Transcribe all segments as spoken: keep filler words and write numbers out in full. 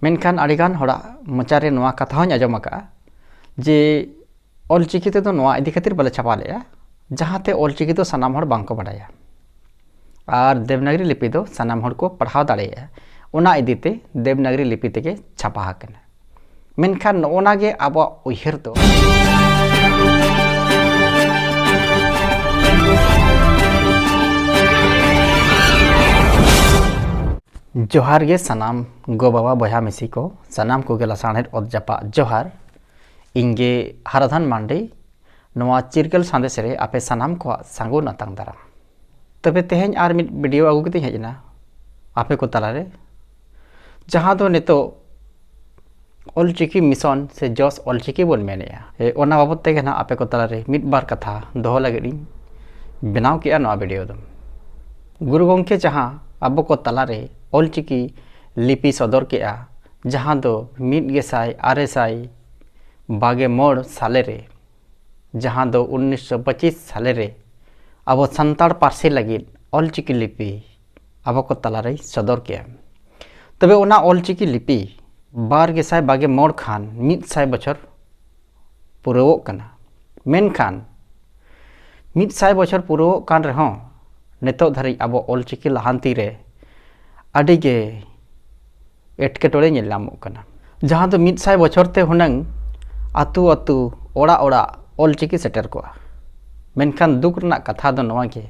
ᱢᱮᱱᱠᱷᱟᱱ ᱟᱹᱰᱤᱜᱟᱱ ᱦᱚᱲᱟᱜ ᱢᱚᱪᱟᱨᱮ ᱱᱚᱣᱟ ᱠᱟᱛᱷᱟ ᱦᱚᱸᱧ ᱟᱸᱡᱚᱢ ᱟᱠᱟᱫᱼᱟ ᱡᱮ ᱚᱞᱪᱤᱠᱤ ᱛᱮᱫᱚ ᱱᱚᱣᱟ ᱤᱫᱤ ᱠᱷᱟᱹᱛᱤᱨ ᱵᱟᱞᱮ ᱪᱷᱟᱯᱟ ᱞᱮᱫᱼᱟ, ᱡᱟᱦᱟᱸᱛᱮ ᱚᱞᱪᱤᱠᱤ ᱫᱚ ᱥᱟᱱᱟᱢ ᱦᱚᱲ ᱵᱟᱝᱠᱚ ᱵᱟᱰᱟᱭᱟ ᱟᱨ ᱫᱮᱵᱽᱱᱟᱜᱽᱨᱤ ᱞᱤᱯᱤ ᱫᱚ ᱥᱟᱱᱟᱢ ᱦᱚᱲ ᱠᱚ ᱯᱟᱲᱦᱟᱣ ᱫᱟᱲᱮᱭᱟᱜᱼᱟ, ᱚᱱᱟ ᱤᱫᱤᱛᱮ ᱫᱮᱵᱽᱱᱟᱜᱽᱨᱤ ᱞᱤᱯᱤ ᱛᱮᱜᱮ ᱪᱷᱟᱯᱟ ᱟᱠᱟᱱᱟ᱾ ᱢᱮᱱᱠᱷᱟᱱ ᱱᱚᱜᱼᱚ ᱱᱟ ᱜᱮ ᱟᱵᱚᱣᱟᱜ ᱩᱭᱦᱟᱹᱨ ᱫᱚ᱾ ᱡᱚᱦᱟᱨ ᱜᱮ ᱥᱟᱱᱟᱢ ᱜᱚ ᱵᱟᱵᱟ ᱵᱚᱭᱦᱟ ᱢᱤᱥᱤ ᱠᱚ, ᱥᱟᱱᱟᱢ ᱠᱚᱜᱮ ᱞᱟᱥᱟᱬᱦᱮᱫ ᱚᱛ ᱡᱟᱯᱟᱜ ᱡᱚᱦᱟᱨ᱾ ᱤᱧ ᱜᱮ ᱦᱟᱨᱟᱫᱷᱟᱱ ᱢᱟᱱᱰᱤ, ᱱᱚᱣᱟ ᱪᱤᱨᱜᱟᱹᱞ ᱥᱟᱸᱫᱮᱥ ᱨᱮ ᱟᱯᱮ ᱥᱟᱱᱟᱢ ᱠᱚᱣᱟᱜ ᱥᱟᱹᱜᱩᱱ ᱟᱛᱟᱝ ᱫᱟᱨᱟᱢ᱾ ᱛᱚᱵᱮ ᱛᱮᱦᱮᱧ ᱟᱨ ᱢᱤᱫ ᱵᱷᱤᱰᱤᱭᱳ ᱟᱹᱜᱩ ᱠᱟᱛᱮᱧ ᱦᱮᱡ ᱮᱱᱟ ᱟᱯᱮ ᱠᱚ ᱛᱟᱞᱟᱨᱮ, ᱡᱟᱦᱟᱸ ᱫᱚ ᱱᱤᱛᱚᱜ ᱚᱞᱪᱤᱠᱤ ᱢᱤᱥᱚᱱ ᱥᱮ ᱡᱚᱥ ᱚᱞᱪᱤᱠᱤ ᱵᱚᱱ ᱢᱮᱱᱮᱜᱼᱟ᱾ ᱮ, ᱚᱱᱟ ᱵᱟᱵᱚᱫ ᱛᱮᱜᱮ ᱱᱟᱦᱟᱜ ᱟᱯᱮ ᱠᱚ ᱛᱟᱞᱟᱨᱮ ᱢᱤᱫ ᱵᱟᱨ ᱠᱟᱛᱷᱟ ᱫᱚᱦᱚ ᱞᱟᱹᱜᱤᱫ ᱤᱧ ᱵᱮᱱᱟᱣ ᱠᱮᱜᱼᱟ ᱱᱚᱣᱟ ᱵᱷᱤᱰᱤᱭᱳ ᱫᱚ᱾ ᱜᱩᱨᱩ ᱜᱚᱢᱠᱮ ᱡᱟᱦᱟᱸ ᱟᱵᱚ ᱠᱚ ᱛᱟᱞᱟᱨᱮ ᱚᱞᱪᱤᱠᱤ ᱞᱤᱯᱤ ᱥᱚᱫᱚᱨ ᱠᱮᱜᱼᱟ, ᱡᱟᱦᱟᱸ ᱫᱚ ᱢᱤᱫ ᱜᱮᱥᱟᱭ ᱟᱨᱮ ᱥᱟᱭ ᱵᱟᱜᱮ ᱢᱚᱬ ᱥᱟᱞᱮ ᱨᱮ, ᱡᱟᱦᱟᱸ ᱫᱚ ᱩᱱᱤᱥᱥᱚ ᱯᱚᱸᱪᱤᱥ ᱥᱟᱞᱮ ᱨᱮ ᱟᱵᱚ ᱥᱟᱱᱛᱟᱲ ᱯᱟᱹᱨᱥᱤ ᱞᱟᱹᱜᱤᱫ ᱚᱞᱪᱤᱠᱤ ᱞᱤᱯᱤ ᱟᱵᱚ ᱠᱚ ᱛᱟᱞᱟᱨᱮᱭ ᱥᱚᱫᱚᱨ ᱠᱮᱜᱼᱟ᱾ ᱛᱚᱵᱮ ᱚᱱᱟ ᱚᱞᱪᱤᱠᱤ ᱞᱤᱯᱤ ᱵᱟᱨ ᱜᱮᱥᱟᱭ ᱵᱟᱜᱮ ᱢᱚᱬ ᱠᱷᱟᱱ ᱢᱤᱫ ᱥᱟᱭ ᱵᱚᱪᱷᱚᱨ ᱯᱩᱨᱟᱹᱣᱚᱜ ᱠᱟᱱᱟ᱾ ᱢᱮᱱᱠᱷᱟᱱ ᱢᱤᱫ ᱥᱟᱭ ᱵᱚᱪᱷᱚᱨ ᱯᱩᱨᱟᱹᱣᱚᱜ ᱠᱟᱱ ᱨᱮᱦᱚᱸ ᱱᱤᱛᱚᱜ ᱫᱷᱟᱹᱨᱤᱡ ᱟᱵᱚ ᱚᱞᱪᱤᱠᱤ ᱞᱟᱦᱟᱱᱛᱤ ᱨᱮ ᱟᱹᱰᱤ ᱜᱮ ᱮᱴᱠᱮᱴᱚᱬᱮ ᱧᱮᱞ ᱧᱟᱢᱚᱜ ᱠᱟᱱᱟ, ᱡᱟᱦᱟᱸ ᱫᱚ ᱢᱤᱫ ᱥᱟᱭ ᱵᱚᱪᱷᱚᱨ ᱛᱮ ᱦᱩᱱᱟᱹᱝ ᱟᱹᱛᱩ ᱟᱹᱛᱩ, ᱚᱲᱟᱜ ᱚᱲᱟᱜ ᱚᱞᱪᱤᱠᱤ ᱥᱮᱴᱮᱨ ᱠᱚᱜᱼᱟ᱾ ᱢᱮᱱᱠᱷᱟᱱ ᱫᱩᱠ ᱨᱮᱱᱟᱜ ᱠᱟᱛᱷᱟ ᱫᱚ ᱱᱚᱣᱟ ᱜᱮ,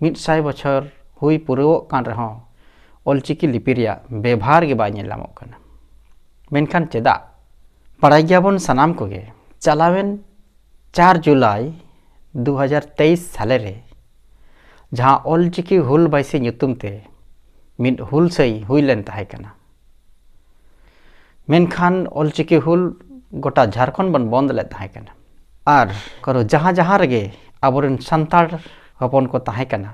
ᱢᱤᱫ ᱥᱟᱭ ᱵᱚᱪᱷᱚᱨ ᱦᱩᱭ ᱯᱩᱨᱟᱹᱣᱚᱜ ᱠᱟᱱ ᱨᱮᱦᱚᱸ ᱚᱞᱪᱤᱠᱤ ᱞᱤᱯᱤ ᱨᱮᱭᱟᱜ ᱵᱮᱵᱷᱟᱨ ᱜᱮ ᱵᱟᱭ ᱧᱮᱞ ᱧᱟᱢᱚᱜ ᱠᱟᱱᱟ᱾ ᱢᱮᱱᱠᱷᱟᱱ ᱪᱮᱫᱟᱜ? ᱵᱟᱲᱟᱭ ᱜᱮᱭᱟᱵᱚᱱ ᱥᱟᱱᱟᱢ ᱠᱚᱜᱮ, ᱪᱟᱞᱟᱣᱮᱱ ᱪᱟᱨ ᱡᱩᱞᱟᱭ ᱫᱩ ᱦᱟᱡᱟᱨ ᱛᱮᱭᱤᱥ ᱥᱟᱞᱮ ᱨᱮ ᱡᱟᱦᱟᱸ ᱚᱞᱪᱤᱠᱤ ᱦᱩᱞ ᱵᱟᱭᱥᱤ ᱧᱩᱛᱩᱢ ᱛᱮ ᱢᱤᱫ ᱦᱩᱞᱥᱟᱹᱭ ᱦᱩᱭ ᱞᱮᱱ ᱛᱟᱦᱮᱸ ᱠᱟᱱᱟ᱾ ᱢᱮᱱᱠᱷᱟᱱ ᱚᱞᱪᱤᱠᱤ ᱦᱩᱞ ᱜᱚᱴᱟ ᱡᱷᱟᱲᱠᱷᱚᱸᱰ ᱵᱚᱱ ᱵᱚᱱᱫ ᱞᱮᱫ ᱛᱟᱦᱮᱸ ᱠᱟᱱᱟ᱾ ᱟᱨ ᱠᱟᱨᱚ ᱡᱟᱦᱟᱸ ᱡᱟᱦᱟᱸ ᱨᱮᱜᱮ ᱟᱵᱚᱨᱮᱱ ᱥᱟᱱᱛᱟᱲ ᱦᱚᱯᱚᱱ ᱠᱚ ᱛᱟᱦᱮᱸ ᱠᱟᱱᱟ,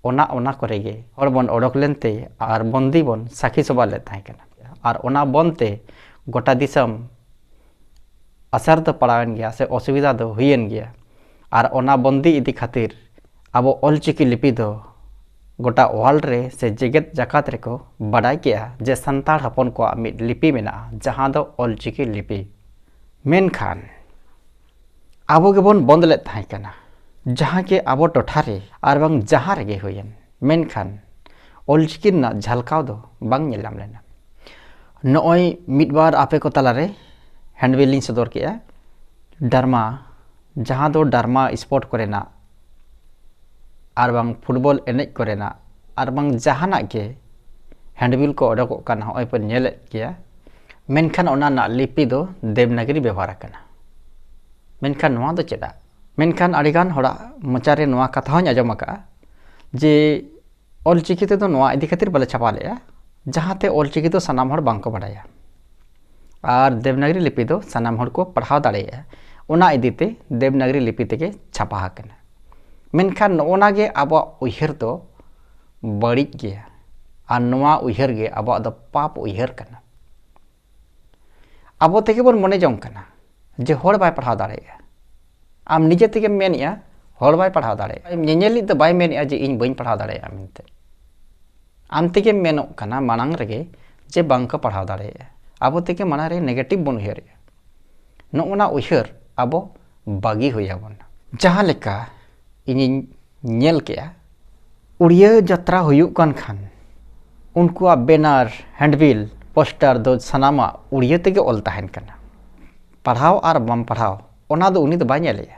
ᱚᱱᱟ ᱚᱱᱟ ᱠᱚᱨᱮ ᱜᱮ ᱦᱚᱲ ᱵᱚᱱ ᱚᱰᱚᱠ ᱞᱮᱱᱛᱮ ᱟᱨ ᱵᱚᱱᱫᱤ ᱵᱚᱱ ᱥᱟᱹᱠᱷᱤ ᱥᱚᱵᱷᱟ ᱞᱮᱫ ᱛᱟᱦᱮᱸ ᱠᱟᱱᱟ᱾ ᱟᱨ ᱚᱱᱟ ᱵᱚᱱᱫ ᱛᱮ ᱜᱚᱴᱟ ᱫᱤᱥᱚᱢ ᱟᱥᱟᱨ ᱫᱚ ᱯᱟᱲᱟᱣᱮᱱ ᱜᱮᱭᱟ ᱥᱮ ᱚᱥᱩᱵᱤᱫᱷᱟ ᱫᱚ ᱦᱩᱭᱮᱱ ᱜᱮᱭᱟ᱾ ᱟᱨ ᱚᱱᱟ ᱵᱚᱱᱫᱤ ᱤᱫᱤ ᱠᱷᱟᱹᱛᱤᱨ ᱟᱵᱚ ᱚᱞᱪᱤᱠᱤ ᱞᱤᱯᱤ ᱫᱚ ᱜᱚᱴᱟ ᱣᱟᱨᱞᱰ ᱨᱮ ᱥᱮ ᱡᱮᱜᱮᱛ ᱡᱟᱠᱟᱛ ᱨᱮᱠᱚ ᱵᱟᱰᱟᱭ ᱠᱮᱜᱼᱟ ᱡᱮ ᱥᱟᱱᱛᱟᱲ ᱦᱚᱯᱚᱱ ᱠᱚᱣᱟᱜ ᱢᱤᱫ ᱞᱤᱯᱤ ᱢᱮᱱᱟᱜᱼᱟ, ᱡᱟᱦᱟᱸ ᱫᱚ ᱚᱞᱪᱤᱠᱤ ᱞᱤᱯᱤ᱾ ᱢᱮᱱᱠᱷᱟᱱ ᱟᱵᱚ ᱜᱮᱵᱚᱱ ᱵᱚᱱᱫ ᱞᱮᱫ ᱛᱟᱦᱮᱸ ᱠᱟᱱᱟ, ᱡᱟᱦᱟᱸ ᱜᱮ ᱟᱵᱚ ᱴᱚᱴᱷᱟ ᱨᱮ ᱟᱨ ᱵᱟᱝ ᱡᱟᱦᱟᱸ ᱨᱮᱜᱮ ᱦᱩᱭᱮᱱ, ᱢᱮᱱᱠᱷᱟᱱ ᱚᱞᱪᱤᱠᱤ ᱨᱮᱱᱟᱜ ᱡᱷᱟᱞᱠᱟᱣ ᱫᱚ ᱵᱟᱝ ᱧᱮᱞ ᱧᱟᱢ ᱞᱮᱱᱟ᱾ ᱱᱚᱜᱼᱚᱭ ᱢᱤᱫ ᱵᱟᱨ ᱟᱯᱮ ᱠᱚ ᱛᱟᱞᱟᱨᱮ ᱦᱮᱱᱰᱵᱤᱞ ᱞᱤᱧ ᱥᱚᱫᱚᱨ ᱠᱮᱜᱼᱟ᱾ ᱰᱟᱨᱢᱟ, ᱡᱟᱦᱟᱸ ᱫᱚ ᱰᱟᱨᱢᱟ ᱥᱯᱳᱨᱴ ᱠᱚᱨᱮᱱᱟᱜ ᱟᱨ ᱵᱟᱝ ᱯᱷᱩᱴᱵᱚᱞ ᱮᱱᱮᱡ ᱠᱚᱨᱮᱱᱟᱜ ᱟᱨ ᱵᱟᱝ ᱡᱟᱦᱟᱱᱟᱜ ᱜᱮ ᱦᱮᱱᱰᱵᱤᱞ ᱠᱚ ᱚᱰᱚᱠᱚᱜ ᱠᱟᱱᱟ, ᱦᱚᱸᱜᱼᱚᱭ ᱯᱮ ᱧᱮᱞᱮᱫ ᱜᱮᱭᱟ᱾ ᱢᱮᱱᱠᱷᱟᱱ ᱚᱱᱟ ᱨᱮᱱᱟᱜ ᱞᱤᱯᱤ ᱫᱚ ᱫᱮᱵᱽᱱᱟᱜᱽᱨᱤ ᱵᱮᱵᱚᱦᱟᱨ ᱟᱠᱟᱱᱟ᱾ ᱢᱮᱱᱠᱷᱟᱱ ᱱᱚᱣᱟ ᱫᱚ ᱪᱮᱫᱟᱜ? ᱢᱮᱱᱠᱷᱟᱱ ᱟᱹᱰᱤᱜᱟᱱ ᱦᱚᱲᱟᱜ ᱢᱚᱪᱟ ᱨᱮ ᱱᱚᱣᱟ ᱠᱟᱛᱷᱟ ᱦᱚᱸᱧ ᱟᱸᱡᱚᱢ ᱟᱠᱟᱫᱼᱟ ᱡᱮ ᱚᱞᱪᱤᱠᱤ ᱛᱮᱫᱚ ᱱᱚᱣᱟ ᱤᱫᱤ ᱠᱷᱟᱹᱛᱤᱨ ᱵᱟᱞᱮ ᱪᱷᱟᱯᱟ ᱞᱮᱫᱼᱟ, ᱡᱟᱦᱟᱸᱛᱮ ᱚᱞᱪᱤᱠᱤ ᱫᱚ ᱥᱟᱱᱟᱢ ᱦᱚᱲ ᱵᱟᱝᱠᱚ ᱵᱟᱰᱟᱭᱟ ᱟᱨ ᱫᱮᱵᱽᱱᱟᱜᱽᱨᱤ ᱞᱤᱯᱤ ᱫᱚ ᱥᱟᱱᱟᱢ ᱦᱚᱲ ᱠᱚ ᱯᱟᱲᱦᱟᱣ ᱫᱟᱲᱮᱭᱟᱜᱼᱟ᱾ ᱚᱱᱟ ᱤᱫᱤᱛᱮ ᱫᱮᱵᱽᱱᱟᱜᱽᱨᱤ ᱞᱤᱯᱤ ᱛᱮᱜᱮ ᱪᱷᱟᱯᱟ ᱟᱠᱟᱱᱟ᱾ ᱢᱮᱱᱠᱷᱟᱱ ᱱᱚᱜᱼᱚ ᱱᱟ ᱜᱮ ᱟᱵᱚᱣᱟᱜ ᱩᱭᱦᱟᱹᱨ ᱫᱚ ᱵᱟᱹᱲᱤᱡ ᱜᱮᱭᱟ ᱟᱨ ᱱᱚᱣᱟ ᱩᱭᱦᱟᱹᱨ ᱜᱮ ᱟᱵᱚᱣᱟᱜ ᱫᱚ ᱯᱟᱯ ᱩᱭᱦᱟᱹᱨ ᱠᱟᱱᱟ᱾ ᱟᱵᱚ ᱛᱮᱜᱮ ᱵᱚᱱ ᱢᱚᱱᱮ ᱡᱚᱝ ᱠᱟᱱᱟ ᱡᱮ ᱦᱚᱲ ᱵᱟᱭ ᱯᱟᱲᱦᱟᱣ ᱫᱟᱲᱮᱭᱟᱜᱼᱟ᱾ ᱟᱢ ᱱᱤᱡᱮ ᱛᱮᱜᱮᱢ ᱢᱮᱱᱮᱜᱼᱟ ᱦᱚᱲ ᱵᱟᱭ ᱯᱟᱲᱦᱟᱣ ᱫᱟᱲᱮᱭᱟᱜᱼᱟ᱾ ᱧᱮᱧᱮᱞᱤᱡ ᱫᱚ ᱵᱟᱭ ᱢᱮᱱᱮᱜᱼᱟ ᱡᱮ ᱤᱧ ᱵᱟᱹᱧ ᱯᱟᱲᱦᱟᱣ ᱫᱟᱲᱮᱭᱟᱜᱼᱟ ᱢᱮᱱᱛᱮ᱾ ᱟᱢ ᱛᱮᱜᱮᱢ ᱢᱮᱱᱚᱜ ᱠᱟᱱᱟ ᱢᱟᱲᱟᱝ ᱨᱮᱜᱮ ᱡᱮ ᱵᱟᱝ ᱠᱚ ᱯᱟᱲᱦᱟᱣ ᱫᱟᱲᱮᱭᱟᱜᱼᱟ᱾ ᱟᱵᱚ ᱛᱮᱜᱮ ᱢᱟᱲᱟᱝ ᱨᱮ ᱱᱮᱜᱮᱴᱤᱵᱷ ᱵᱚᱱ ᱩᱭᱦᱟᱹᱨᱮᱜᱼᱟ᱾ ᱱᱚᱜᱼᱚ ᱱᱟ ᱩᱭᱦᱟᱹᱨ ᱟᱵᱚ ᱵᱟᱹᱜᱤ ᱦᱩᱭ ᱟᱵᱚᱱᱟ᱾ ᱡᱟᱦᱟᱸ ᱞᱮᱠᱟ ᱤᱧᱤᱧ ᱧᱮᱞ ᱠᱮᱜᱼᱟ, ᱩᱲᱤᱭᱟᱹ ᱡᱟᱛᱨᱟ ᱦᱩᱭᱩᱜ ᱠᱟᱱ ᱠᱷᱟᱱ ᱩᱱᱠᱩᱣᱟᱜ ᱵᱮᱱᱟᱨ, ᱦᱮᱱᱰᱵᱤᱞ, ᱯᱳᱥᱴᱟᱨ ᱫᱚ ᱥᱟᱱᱟᱢᱟᱜ ᱩᱲᱤᱭᱟᱹ ᱛᱮᱜᱮ ᱚᱞ ᱛᱟᱦᱮᱱ ᱠᱟᱱᱟ᱾ ᱯᱟᱲᱦᱟᱣ ᱟᱨ ᱵᱟᱢ ᱯᱟᱲᱦᱟᱣ, ᱚᱱᱟ ᱫᱚ ᱩᱱᱤ ᱫᱚ ᱵᱟᱭ ᱧᱮᱞᱮᱜᱼᱟ᱾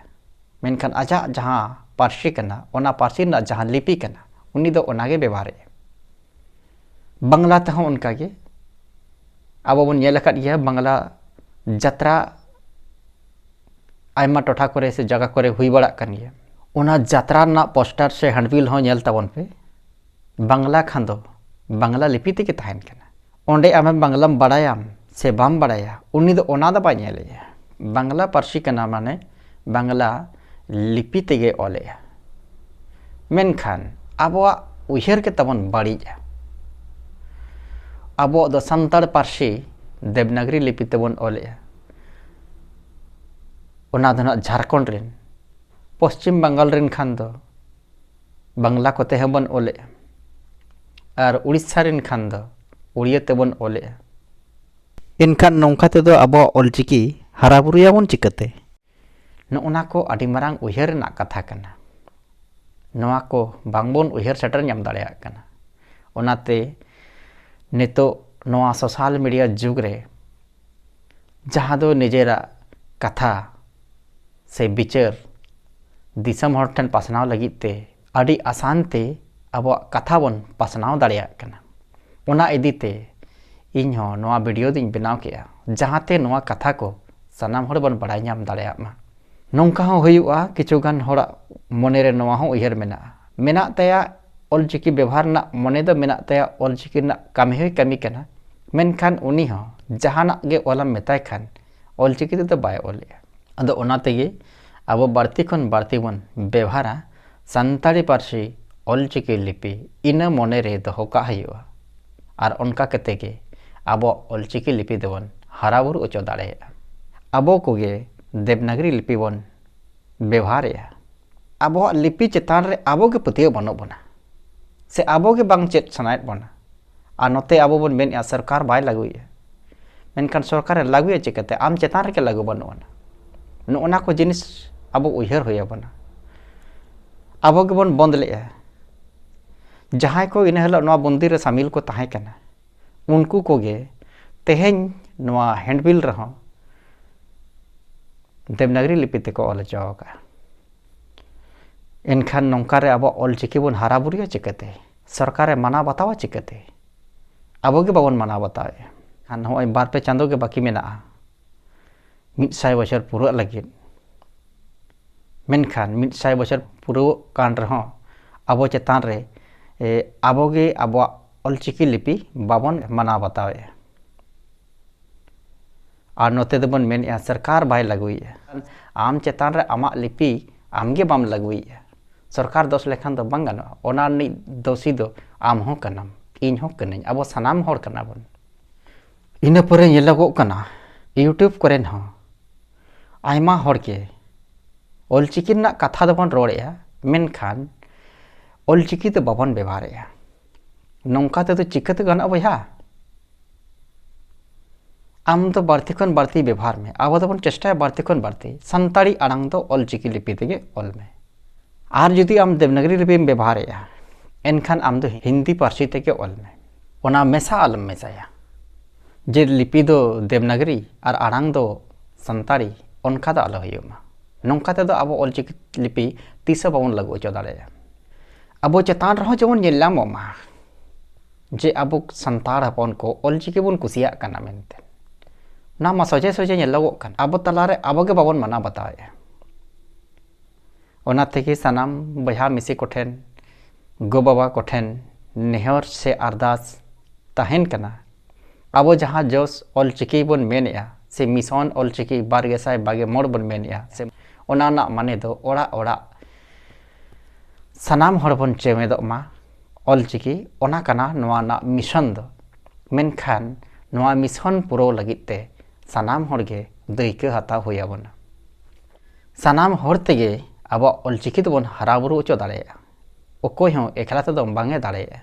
ᱢᱮᱱᱠᱷᱟᱱ ᱟᱡᱟᱜ ᱡᱟᱦᱟᱸ ᱯᱟᱹᱨᱥᱤ ᱠᱟᱱᱟ, ᱚᱱᱟ ᱯᱟᱹᱨᱥᱤ ᱨᱮᱱᱟᱜ ᱡᱟᱦᱟᱸ ᱞᱤᱯᱤ ᱠᱟᱱᱟ, ᱩᱱᱤ ᱫᱚ ᱚᱱᱟᱜᱮ ᱵᱮᱵᱚᱦᱟᱨᱮᱜᱼᱟ᱾ ᱵᱟᱝᱞᱟ ᱛᱮᱦᱚᱸ ᱚᱱᱠᱟᱜᱮ ᱟᱵᱚ ᱵᱚᱱ ᱧᱮᱞ ᱟᱠᱟᱫ ᱜᱮᱭᱟ, ᱵᱟᱝᱞᱟ ᱡᱟᱛᱨᱟ ᱟᱭᱢᱟ ᱴᱚᱴᱷᱟ ᱠᱚᱨᱮ ᱥᱮ ᱡᱟᱭᱜᱟ ᱠᱚᱨᱮ ᱦᱩᱭ ᱵᱟᱲᱟᱜ ᱠᱟᱱ ᱜᱮᱭᱟ᱾ ᱚᱱᱟ ᱡᱟᱛᱨᱟ ᱨᱮᱱᱟᱜ ᱯᱳᱥᱴᱟᱨ ᱥᱮ ᱦᱮᱱᱰᱵᱤᱞ ᱦᱚᱸ ᱧᱮᱞ ᱛᱟᱵᱚᱱ ᱯᱮ, ᱵᱟᱝᱞᱟ ᱠᱷᱟᱱ ᱫᱚ ᱵᱟᱝᱞᱟ ᱞᱤᱯᱤ ᱛᱮᱜᱮ ᱛᱟᱦᱮᱱ ᱠᱟᱱᱟ᱾ ᱚᱸᱰᱮ ᱟᱢᱮᱢ ᱵᱟᱝᱞᱟᱢ ᱵᱟᱲᱟᱭᱟᱢ ᱥᱮ ᱵᱟᱢ ᱵᱟᱲᱟᱭᱟ, ᱩᱱᱤ ᱫᱚ ᱚᱱᱟ ᱫᱚ ᱵᱟᱭ ᱧᱮᱞᱮᱜᱼᱟ᱾ ᱵᱟᱝᱞᱟ ᱯᱟᱹᱨᱥᱤ ᱠᱟᱱᱟ ᱢᱟᱱᱮ ᱵᱟᱝᱞᱟ ᱞᱤᱯᱤ ᱛᱮᱜᱮ ᱚᱞᱮᱜᱼᱟ᱾ ᱢᱮᱱᱠᱷᱟᱱ ᱟᱵᱚᱣᱟᱜ ᱩᱭᱦᱟᱹᱨ ᱜᱮ ᱛᱟᱵᱚᱱ ᱵᱟᱹᱲᱤᱡᱼᱟ᱾ ᱟᱵᱚᱣᱟᱜ ᱫᱚ ᱥᱟᱱᱛᱟᱲ ᱯᱟᱹᱨᱥᱤ ᱫᱮᱵᱽᱱᱟᱜᱽᱨᱤ ᱞᱤᱯᱤ ᱛᱮᱵᱚᱱ ᱚᱞᱮᱜᱼᱟ᱾ ᱚᱱᱟ ᱫᱚ ᱱᱟᱜ ᱡᱷᱟᱲᱠᱷᱚᱸᱰ ᱨᱮᱱ, ᱯᱚᱥᱪᱤᱢ ᱵᱟᱝᱜᱟᱞ ᱨᱮᱱ ᱠᱷᱟᱱ ᱫᱚ ᱵᱟᱝᱞᱟ ᱠᱚᱛᱮ ᱦᱚᱸᱵᱚᱱ ᱚᱞᱮᱜᱼᱟ᱾ ᱟᱨ ᱩᱲᱤᱥᱥᱟ ᱨᱮᱱ ᱠᱷᱟᱱ ᱫᱚ ᱩᱲᱤᱭᱟᱹ ᱛᱮᱵᱚᱱ ᱚᱞᱮᱜᱼᱟ᱾ ᱮᱱᱠᱷᱟᱱ ᱱᱚᱝᱠᱟ ᱛᱮᱫᱚ ᱟᱵᱚᱣᱟᱜ ᱚᱞᱪᱤᱠᱤ ᱦᱟᱨᱟᱵᱩᱨᱩᱭᱟᱵᱚᱱ ᱪᱤᱠᱟᱹᱛᱮ? ᱱᱚᱜᱼᱚ ᱱᱟ ᱠᱚ ᱟᱹᱰᱤ ᱢᱟᱨᱟᱝ ᱩᱭᱦᱟᱹᱨ ᱨᱮᱱᱟᱜ ᱠᱟᱛᱷᱟ ᱠᱟᱱᱟ᱾ ᱱᱚᱣᱟ ᱠᱚ ᱵᱟᱝᱵᱚᱱ ᱩᱭᱦᱟᱹᱨ ᱥᱮᱴᱮᱨ ᱧᱟᱢ ᱫᱟᱲᱮᱭᱟᱜ ᱠᱟᱱᱟ᱾ ᱚᱱᱟᱛᱮ ᱱᱤᱛᱚᱜ ᱱᱚᱣᱟ social media ᱡᱩᱜᱽ ᱨᱮ ᱡᱟᱦᱟᱸ ᱫᱚ ᱱᱤᱡᱮᱨᱟᱜ ᱠᱟᱛᱷᱟ ᱥᱮ ᱵᱤᱪᱟᱹᱨ ᱫᱤᱥᱚᱢ ᱦᱚᱲ ᱴᱷᱮᱱ ᱯᱟᱥᱱᱟᱣ ᱞᱟᱹᱜᱤᱫ ᱛᱮ ᱟᱹᱰᱤ ᱟᱥᱟᱱ ᱛᱮ ᱟᱵᱚᱣᱟᱜ ᱠᱟᱛᱷᱟ ᱵᱚᱱ ᱯᱟᱥᱱᱟᱣ ᱫᱟᱲᱮᱭᱟᱜ ᱠᱟᱱᱟ᱾ ᱚᱱᱟ ᱤᱫᱤ ᱛᱮ ᱤᱧ ᱦᱚᱸ ᱱᱚᱣᱟ video ᱫᱚᱧ ᱵᱮᱱᱟᱣ ᱠᱮᱜᱼᱟ, ᱡᱟᱦᱟᱸ ᱛᱮ ᱱᱚᱣᱟ ᱠᱟᱛᱷᱟ ᱠᱚ ᱥᱟᱱᱟᱢ ᱦᱚᱲ ᱵᱚᱱ ᱵᱟᱲᱟᱭ ᱧᱟᱢ ᱫᱟᱲᱮᱭᱟᱜ ᱢᱟ᱾ ᱱᱚᱝᱠᱟ ᱦᱚᱸ ᱦᱩᱭᱩᱜᱼᱟ, ᱠᱤᱪᱷᱩ ᱜᱟᱱ ᱦᱚᱲᱟᱜ ᱢᱚᱱᱮ ᱨᱮ ᱱᱚᱣᱟ ᱦᱚᱸ ᱩᱭᱦᱟᱹᱨ ᱢᱮᱱᱟᱜᱼᱟ, ᱢᱮᱱᱟᱜ ᱛᱟᱭᱟ ᱚᱞᱪᱤᱠᱤ ᱵᱮᱵᱚᱦᱟᱨ ᱨᱮᱱᱟᱜ ᱢᱚᱱᱮ ᱫᱚ ᱢᱮᱱᱟᱜ ᱛᱟᱭᱟ, ᱚᱞᱪᱤᱠᱤ ᱨᱮᱱᱟᱜ ᱠᱟᱹᱢᱤ ᱦᱚᱸᱭ ᱠᱟᱹᱢᱤ ᱠᱟᱱᱟ, ᱢᱮᱱᱠᱷᱟᱱ ᱩᱱᱤ ᱦᱚᱸ ᱡᱟᱦᱟᱱᱟᱜ ᱜᱮ ᱚᱞᱮᱢ ᱢᱮᱛᱟᱭ ᱠᱷᱟᱱ ᱚᱞᱪᱤᱠᱤ ᱛᱮᱫᱚ ᱵᱟᱭ ᱚᱞᱮᱜᱼᱟ᱾ ᱟᱫᱚ ᱚᱱᱟ ᱛᱮᱜᱮ ᱟᱵᱚ ᱵᱟᱹᱲᱛᱤ ᱠᱷᱚᱱ ᱵᱟᱹᱲᱛᱤ ᱵᱚᱱ ᱵᱮᱵᱷᱟᱨᱟ ᱥᱟᱱᱛᱟᱲᱤ ᱯᱟᱹᱨᱥᱤ ᱚᱞᱪᱤᱠᱤ ᱞᱤᱯᱤ, ᱤᱱᱟᱹ ᱢᱚᱱᱮ ᱨᱮ ᱫᱚᱦᱚ ᱠᱟᱜ ᱦᱩᱭᱩᱜᱼᱟ᱾ ᱟᱨ ᱚᱱᱠᱟ ᱠᱟᱛᱮ ᱜᱮ ᱟᱵᱚᱣᱟᱜ ᱚᱞᱪᱤᱠᱤ ᱞᱤᱯᱤ ᱫᱚᱵᱚᱱ ᱦᱟᱨᱟ ᱵᱩᱨᱩ ᱦᱚᱪᱚ ᱫᱟᱲᱮᱭᱟᱜᱼᱟ᱾ ᱟᱵᱚ ᱠᱚᱜᱮ ᱫᱮᱵᱽᱱᱟᱜᱽᱨᱤ ᱞᱤᱯᱤ ᱵᱚᱱ ᱵᱮᱵᱷᱟᱨᱮᱜᱼᱟ᱾ ᱟᱵᱚᱣᱟᱜ ᱞᱤᱯᱤ ᱪᱮᱛᱟᱱ ᱨᱮ ᱟᱵᱚ ᱜᱮ ᱯᱟᱹᱛᱭᱟᱹᱣ ᱵᱟᱹᱱᱩᱜ ᱵᱚᱱᱟ, ᱥᱮ ᱟᱵᱚ ᱜᱮ ᱵᱟᱝ ᱪᱮᱫ ᱥᱟᱱᱟᱭᱮᱫ ᱵᱚᱱᱟ᱾ ᱟᱨ ᱱᱚᱛᱮ ᱟᱵᱚ ᱵᱚᱱ ᱢᱮᱱᱮᱜᱼᱟ ᱥᱚᱨᱠᱟᱨ ᱵᱟᱭ ᱞᱟᱹᱜᱩᱭᱮᱜᱼᱟ, ᱢᱮᱱᱠᱷᱟᱱ ᱥᱚᱨᱠᱟᱨᱮ ᱞᱟᱹᱜᱩᱭᱟ ᱪᱤᱠᱟᱹᱛᱮ? ᱟᱢ ᱪᱮᱛᱟᱱ ᱨᱮᱜᱮ ᱞᱟᱹᱜᱩ ᱵᱟᱹᱱᱩᱜ ᱟᱱᱟ᱾ ᱱᱚᱜᱼᱚ ᱱᱟ ᱠᱚ ᱡᱤᱱᱤᱥ ᱟᱵᱚ ᱩᱭᱦᱟᱹᱨ ᱦᱩᱭ ᱟᱵᱚᱱᱟ᱾ ᱟᱵᱚ ᱜᱮᱵᱚᱱ ᱵᱚᱱᱫ ᱞᱮᱜᱼᱟ᱾ ᱡᱟᱦᱟᱸᱭ ᱠᱚ ᱤᱱᱟᱹ ᱦᱤᱞᱳᱜ ᱱᱚᱣᱟ ᱵᱚᱱᱫᱤ ᱨᱮ ᱥᱟᱢᱤᱞ ᱠᱚ ᱛᱟᱦᱮᱸ ᱠᱟᱱᱟ, ᱩᱱᱠᱩ ᱠᱚᱜᱮ ᱛᱮᱦᱮᱧ ᱱᱚᱣᱟ handbill ᱨᱮᱦᱚᱸ ᱫᱮᱵᱽᱱᱟᱜᱽᱨᱤ ᱞᱤᱯᱤ ᱛᱮᱠᱚ ᱚᱞ ᱦᱚᱪᱚ ᱟᱠᱟᱫᱼᱟ᱾ ᱮᱱᱠᱷᱟᱱ ᱱᱚᱝᱠᱟ ᱨᱮ ᱟᱵᱚᱣᱟᱜ ᱚᱞᱪᱤᱠᱤ ᱵᱚᱱ ᱦᱟᱨᱟ ᱵᱩᱨᱩᱭᱟ ᱪᱤᱠᱟᱹᱛᱮ? ᱥᱚᱨᱠᱟᱨᱮ ᱢᱟᱱᱟᱣ ᱵᱟᱛᱟᱣᱟ ᱪᱤᱠᱟᱹᱛᱮ? ᱟᱵᱚ ᱜᱮ ᱵᱟᱵᱚᱱ ᱢᱟᱱᱟᱣ ᱵᱟᱛᱟᱣᱮᱫᱼᱟ᱾ ᱟᱨ ᱱᱚᱜᱼᱚᱭ ᱵᱟᱨ ᱯᱮ ᱪᱟᱸᱫᱳ ᱜᱮ ᱵᱟᱹᱠᱤ ᱢᱮᱱᱟᱜᱼᱟ ᱢᱤᱫ ᱥᱟᱭ ᱵᱚᱪᱷᱚᱨ ᱯᱩᱨᱟᱹᱜ ᱞᱟᱹᱜᱤᱫ᱾ ᱢᱮᱱᱠᱷᱟᱱ ᱢᱤᱫ ᱥᱟᱭ ᱵᱚᱪᱷᱚᱨ ᱯᱩᱨᱟᱹᱣᱚᱜ ᱠᱟᱱ ᱨᱮᱦᱚᱸ ᱟᱵᱚ ᱪᱮᱛᱟᱱ ᱨᱮ, ᱮ, ᱟᱵᱚ ᱜᱮ ᱟᱵᱚᱣᱟᱜ ᱚᱞᱪᱤᱠᱤ ᱞᱤᱯᱤ ᱵᱟᱵᱚᱱ ᱢᱟᱱᱟᱣ ᱵᱟᱛᱟᱣᱮᱫᱼᱟ᱾ ᱟᱨ ᱱᱚᱛᱮ ᱫᱚᱵᱚᱱ ᱢᱮᱱᱮᱫᱼᱟ ᱥᱚᱨᱠᱟᱨ ᱵᱟᱭ ᱞᱟᱹᱜᱩᱭᱮᱫᱼᱟ᱾ ᱟᱢ ᱪᱮᱛᱟᱱ ᱨᱮ ᱟᱢᱟᱜ ᱞᱤᱯᱤ ᱟᱢ ᱜᱮ ᱵᱟᱢ ᱞᱟᱹᱜᱩᱭᱮᱫᱼᱟ᱾ ᱥᱚᱨᱠᱟᱨ ᱫᱳᱥ ᱞᱮᱠᱷᱟᱱ ᱫᱚ ᱵᱟᱝ ᱜᱟᱱᱚᱜᱼᱟ᱾ ᱚᱱᱟ ᱨᱤᱱᱤᱡ ᱫᱳᱥᱤ ᱫᱚ ᱟᱢ ᱦᱚᱸ ᱠᱟᱱᱟᱢ, ᱤᱧ ᱦᱚᱸ ᱠᱟᱹᱱᱟᱹᱧ, ᱟᱵᱚ ᱥᱟᱱᱟᱢ ᱦᱚᱲ ᱠᱟᱱᱟ ᱵᱚᱱ᱾ ᱤᱱᱟᱹ ᱯᱚᱨᱮ ᱧᱮᱞᱚᱜᱚᱜ ᱠᱟᱱᱟ YouTube ᱠᱚᱨᱮᱱ ᱦᱚᱸ ᱟᱭᱢᱟ ᱦᱚᱲ ᱜᱮ ᱚᱞᱪᱤᱠᱤ ᱨᱮᱱᱟᱜ ᱠᱟᱛᱷᱟ ᱫᱚᱵᱚᱱ ᱨᱚᱲᱮᱫᱼᱟ, ᱢᱮᱱᱠᱷᱟᱱ ᱚᱞᱪᱤᱠᱤ ᱫᱚ ᱵᱟᱵᱚᱱ ᱵᱮᱵᱚᱦᱟᱨᱮᱫᱼᱟ᱾ ᱱᱚᱝᱠᱟ ᱛᱮᱫᱚ ᱪᱤᱠᱟᱹᱛᱮ ᱜᱟᱱᱚᱜᱼᱟ ᱵᱚᱭᱦᱟ? ᱟᱢ ᱫᱚ ᱵᱟᱹᱲᱛᱤ ᱠᱷᱚᱱ ᱵᱟᱹᱲᱛᱤ ᱵᱮᱵᱚᱦᱟᱨ ᱢᱮ᱾ ᱟᱵᱚ ᱫᱚᱵᱚᱱ ᱪᱮᱥᱴᱟᱭᱟ ᱵᱟᱹᱲᱛᱤ ᱠᱷᱚᱱ ᱵᱟᱹᱲᱛᱤ ᱥᱟᱱᱛᱟᱲᱤ ᱟᱲᱟᱝ ᱫᱚ ᱚᱞᱪᱤᱠᱤ ᱞᱤᱯᱤ ᱛᱮᱜᱮ ᱚᱞ ᱢᱮ᱾ ᱟᱨ ᱡᱩᱫᱤ ᱟᱢ ᱫᱮᱵᱽᱱᱟᱜᱽᱨᱤ ᱞᱤᱯᱤᱢ ᱵᱮᱵᱚᱦᱟᱨᱮᱫᱼᱟ, ᱮᱱᱠᱷᱟᱱ ᱟᱢ ᱫᱚ ᱦᱤᱱᱫᱤ ᱯᱟᱹᱨᱥᱤ ᱛᱮᱜᱮ ᱚᱞ ᱢᱮ᱾ ᱚᱱᱟ ᱢᱮᱥᱟ ᱟᱞᱚᱢ ᱢᱮᱥᱟᱭᱟ, ᱡᱮ ᱞᱤᱯᱤ ᱫᱚ ᱫᱮᱵᱽᱱᱟᱜᱽᱨᱤ ᱟᱨ ᱟᱲᱟᱝ ᱫᱚ ᱥᱟᱱᱛᱟᱲᱤ, ᱚᱱᱠᱟ ᱫᱚ ᱟᱞᱚ ᱦᱩᱭᱩᱜ ᱢᱟ᱾ ᱱᱚᱝᱠᱟ ᱛᱮᱫᱚ ᱟᱵᱚ ᱚᱞᱪᱤᱠᱤ ᱞᱤᱯᱤ ᱛᱤᱥ ᱦᱚᱸ ᱵᱟᱵᱚᱱ ᱞᱟᱹᱜᱩ ᱦᱚᱪᱚ ᱫᱟᱲᱮᱭᱟᱜᱼᱟ᱾ ᱟᱵᱚ ᱪᱮᱛᱟᱱ ᱨᱮᱦᱚᱸ ᱡᱮᱢᱚᱱ ᱧᱮᱞ ᱧᱟᱢᱚᱜ ᱢᱟ ᱡᱮ ᱟᱵᱚ ᱥᱟᱱᱛᱟᱲ ᱦᱚᱯᱚᱱ ᱠᱚ ᱚᱞᱪᱤᱠᱤ ᱵᱚᱱ ᱠᱩᱥᱤᱭᱟᱜ ᱠᱟᱱᱟ ᱢᱮᱱᱛᱮ᱾ ᱱᱚᱣᱟ ᱢᱟ ᱥᱚᱡᱷᱮ ᱥᱚᱡᱷᱮ ᱧᱮᱞᱚᱜᱚᱜ ᱠᱟᱱ, ᱟᱵᱚ ᱛᱟᱞᱟᱨᱮ ᱟᱵᱚ ᱜᱮ ᱵᱟᱵᱚᱱ ᱢᱟᱱᱟᱣ ᱵᱟᱛᱟᱣᱮᱫᱼᱟ᱾ ᱚᱱᱟ ᱛᱮᱜᱮ ᱥᱟᱱᱟᱢ ᱵᱚᱭᱦᱟ ᱢᱤᱥᱤ ᱠᱚᱴᱷᱮᱱ, ᱜᱚ ᱵᱟᱵᱟ ᱠᱚᱴᱷᱮᱱ ᱱᱮᱦᱚᱨ ᱥᱮ ᱟᱨᱫᱟᱥ ᱛᱟᱦᱮᱱ ᱠᱟᱱᱟ, ᱟᱵᱚ ᱡᱟᱦᱟᱸ ᱡᱚᱥ ᱚᱞᱪᱤᱠᱤ ᱵᱚᱱ ᱢᱮᱱᱮᱫᱼᱟ ᱥᱮ ᱢᱤᱥᱚᱱ ᱚᱞᱪᱤᱠᱤ ᱵᱟᱨ ᱜᱮᱥᱟᱭ ᱵᱟᱜᱮ ᱢᱚᱬ ᱵᱚᱱ ᱢᱮᱱᱮᱫᱼᱟ, ᱥᱮ ᱚᱱᱟ ᱨᱮᱱᱟᱜ ᱢᱟᱱᱮ ᱫᱚ ᱚᱲᱟᱜ ᱚᱲᱟᱜ ᱥᱟᱱᱟᱢ ᱦᱚᱲ ᱵᱚᱱ ᱪᱮᱢᱮᱫᱚᱜ ᱢᱟ᱾ ᱚᱞᱪᱤᱠᱤ ᱚᱱᱟ ᱠᱟᱱᱟ ᱱᱚᱣᱟ ᱨᱮᱱᱟᱜ ᱢᱤᱥᱚᱱ ᱫᱚ᱾ ᱢᱮᱱᱠᱷᱟᱱ ᱱᱚᱣᱟ ᱢᱤᱥᱚᱱ ᱯᱩᱨᱟᱹᱣ ᱞᱟᱹᱜᱤᱫ ᱛᱮ ᱥᱟᱱᱟᱢ ᱦᱚᱲ ᱜᱮ ᱫᱟᱹᱭᱠᱟᱹ ᱦᱟᱛᱟᱣ ᱦᱩᱭ ᱟᱵᱚᱱᱟ᱾ ᱥᱟᱱᱟᱢ ᱦᱚᱲ ᱛᱮᱜᱮ ᱟᱵᱚᱣᱟᱜ ᱚᱞᱪᱤᱠᱤ ᱫᱚᱵᱚᱱ ᱦᱟᱨᱟ ᱵᱩᱨᱩ ᱦᱚᱪᱚ ᱫᱟᱲᱮᱭᱟᱜᱼᱟ᱾ ᱚᱠᱚᱭ ᱦᱚᱸ ᱮᱠᱞᱟ ᱛᱮᱫᱚ ᱵᱟᱝ ᱮ ᱫᱟᱲᱮᱭᱟᱜᱼᱟ᱾